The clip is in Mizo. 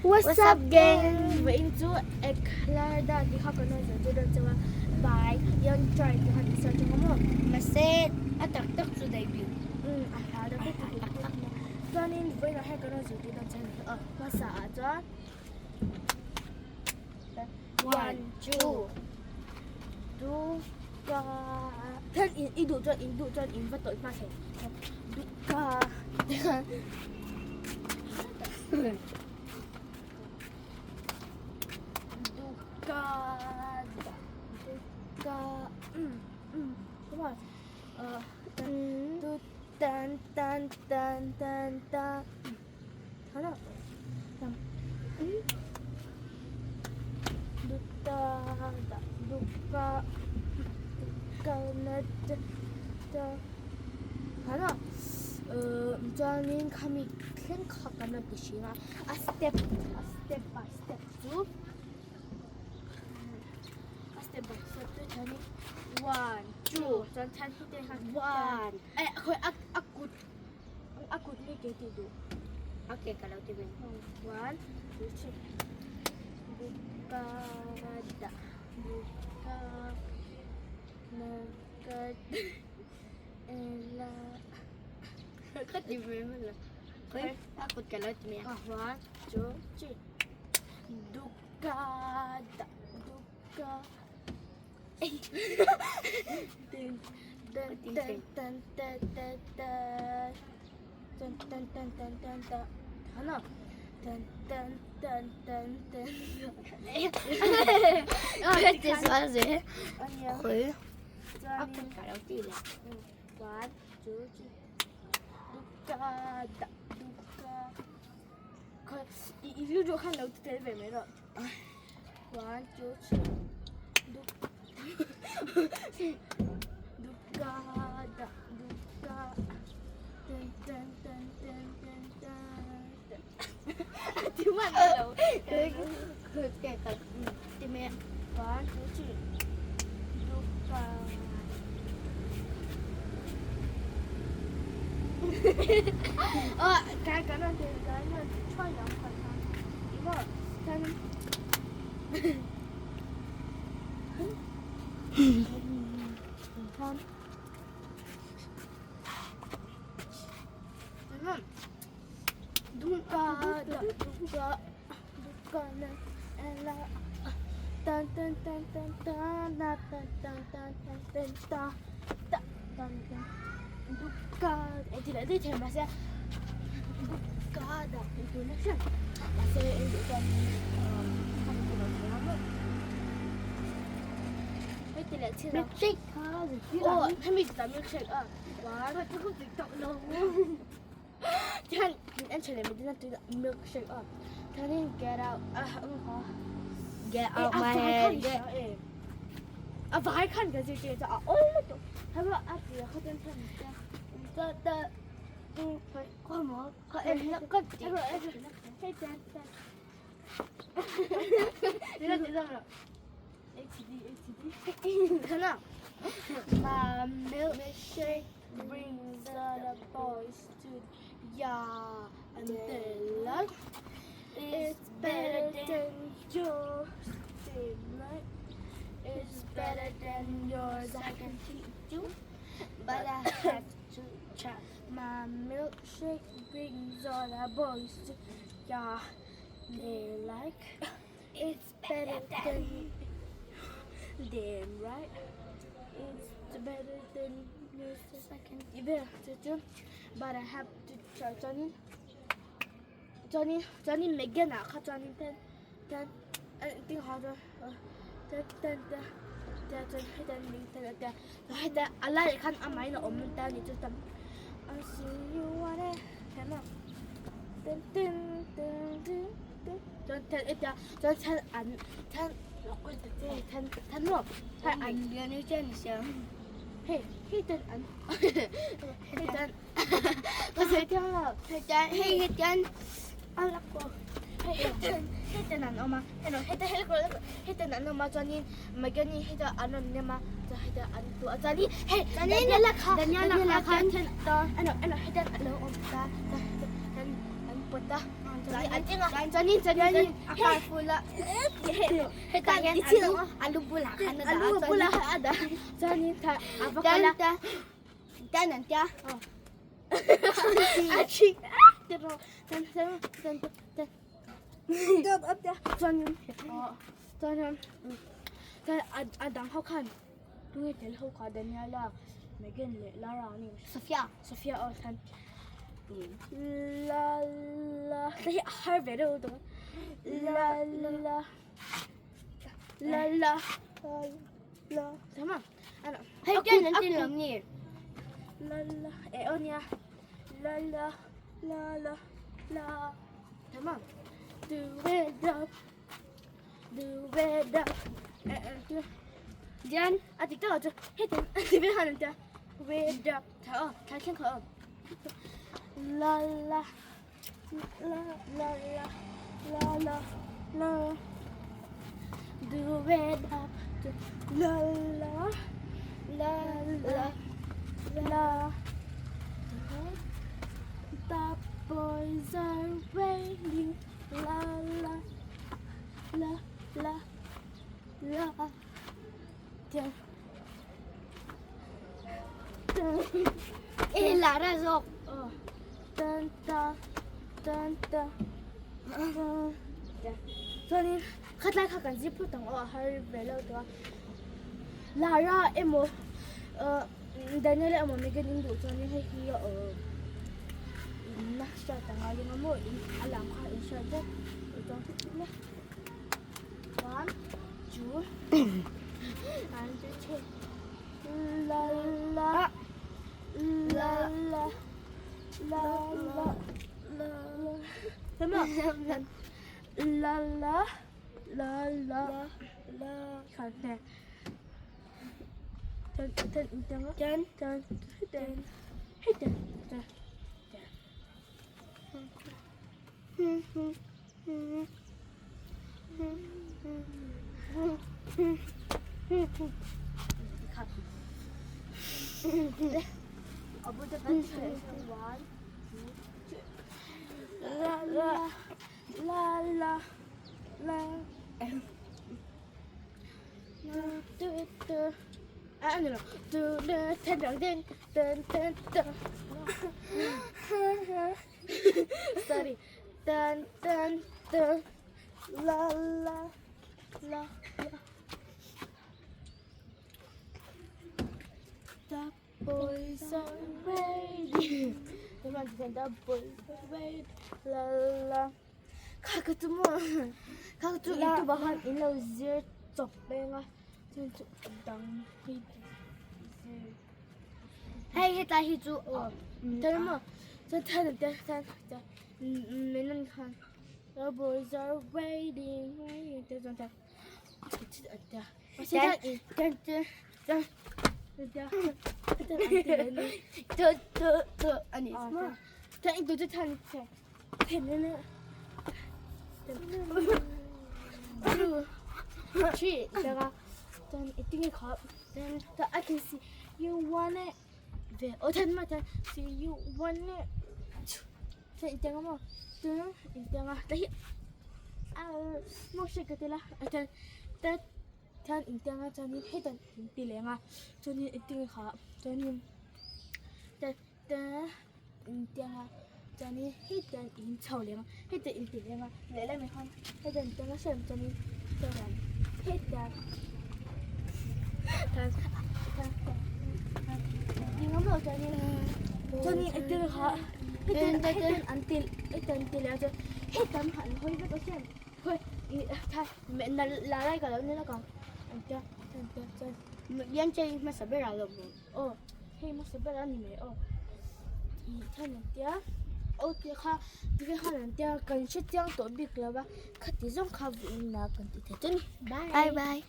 What's up gang? Vawiin chu Ekhlar dan tih kha kan rawn sawi chu dawn chauh a, by Young Try tih kha kan search ang a maw? Mahse a tak tak chu daih bik. Umm a hla deuh vek a tak tak maw. Chuanin vawiinah hian kan rawn sawi chu dawn chauh a ni a, hmasa ah chuan one two two ka then i duh chuan in duh chuan in va tawlh hma thei duh ka duh ka duh ka come on tan tan tan tan tan Chuanin khami thleng kha kan rawn ti hring a, a step a step by step chu a step by step chu chuanin one two chuan chuan heti khan one eh khawi a a kut A kut hi kei tih duh. Okay, ka lo ti ve. One, two, three. Buka da, buka na ka ela. Ka ti ve mai lo. Koi, a kut ka lo ti mai a. One, two, three. Duka da, duka. One, two, three. Duka, da, duka. Dun, dun, dun, dun, dun, dun. Ti man lo. Ti me. One, two, three. Duka. Ờ, cái cái này thì cái này cho nhắm khỏi Ý mà, cái Milkshake kha Aw, hemi ta milkshake a. Chuan en tha leh mai dawn a tuna milkshake a. Chuanin get out a ha. Get out my head. Get A vai khan ka zirtir chu a awl lutuk. Hema a tir kha chuan chuan ta ta Khaw maw kha en hlak ka ti. Hei chuan chuan. Tila tila rawh. HD HD. Khana. My milkshake brings all the boys to yeah and they like it's better than yours. They like it's better than yours. I can teach you, but I have to try. My milkshake brings all the boys to yeah. They like it's better than them, right? It's better than yours. I can give it to but I have to try. Chuanin, chuanin, chuanin Megan ah kha chuanin ten ten ting ha chuan ten ten ten ten chuan heta mi ten a tia heta a laiah khan amahin a awm ta a ni chu tam I see you want it hema ten ten ten ten ten chuan ten hetia chuan then an then then then maw then an hei hei ten an hei ten ka sawi thiang lo Hei hetian a la kawr. Hei hei ten an awm a hei heta hei ten an awm a chuanin Megan-i heta an rawn nem a chuan heta an tuah a chuanin hei Daniela kha Daniela kha then eno eno heta a lo awm ta chuan heta an pawt a. Chuanin chuanin a car full a hetah hian a lu bulah khan a dah a a lu bulah a dah chuanin a va kal a tan an tia a thi tiraw tan tan tan tan chuanin chuanin chuan a dang ho khan tunge tel ho kha Daniela Megan leh Lara an ni Sophia Sophia aw khan la la hei hi a har ve deuh lutuk a la la la la la tama hei ten an tin lo ni la la e aw nia la la la la la tama do it up do it up Dian a dik tak ah chuan hei ten a ti ve han an tia wait up tha aw thlai thleng kha aw la la la la la la la la do it up la la la la la the boys are waiting la la la la la E Lara zawk tan ta tan ta chuanin khatlai kha kan zir phut ang aw a har ve lo tawh a Lara emaw Daniel emaw Megan in duh chuanin hei hi in hriat ang a ring a maw in a lam kha in hriat vek One, two, and three. La la la la la la la la la la la la la khăn nè chân chân chân chân chân chân hết chân chân La la la la la du du ah no no du du dun dun dun dun dun sorry dun dun dun la la la la The boys are ready the boys are ready la la kha ka chu maw kha ka chu youtube ah khan in lo zir chawp peng a chuan chu dang hi zir Hei hetlai hi chu aw chuan maw chuan thlan te thlan te min an khan the boys are waiting waiting te chuan te I can see you want it. See you want it. Thian intiang a chuanin hetah in ti leng a chuanin i tin kha chuanin te te intiang a chuanin hetah in chho leng a hetah in ti leng a lehlamah khan hetah intiang a hriat chuanin chuan hetah chuanin chuanin i tin kha hetah hetah an ti hetah an ti leh a chuan hetah an hawi vek a hriat. Lian chei hmasa ber ah lo maw? Aw hei hmasa ber a ni mai aw ih khan an tia aw tih kha tikhan khan an tia kan hre chiang tawh bik lo va khati zawng kha vawiin ah kan ti thei chu a ni bye bye.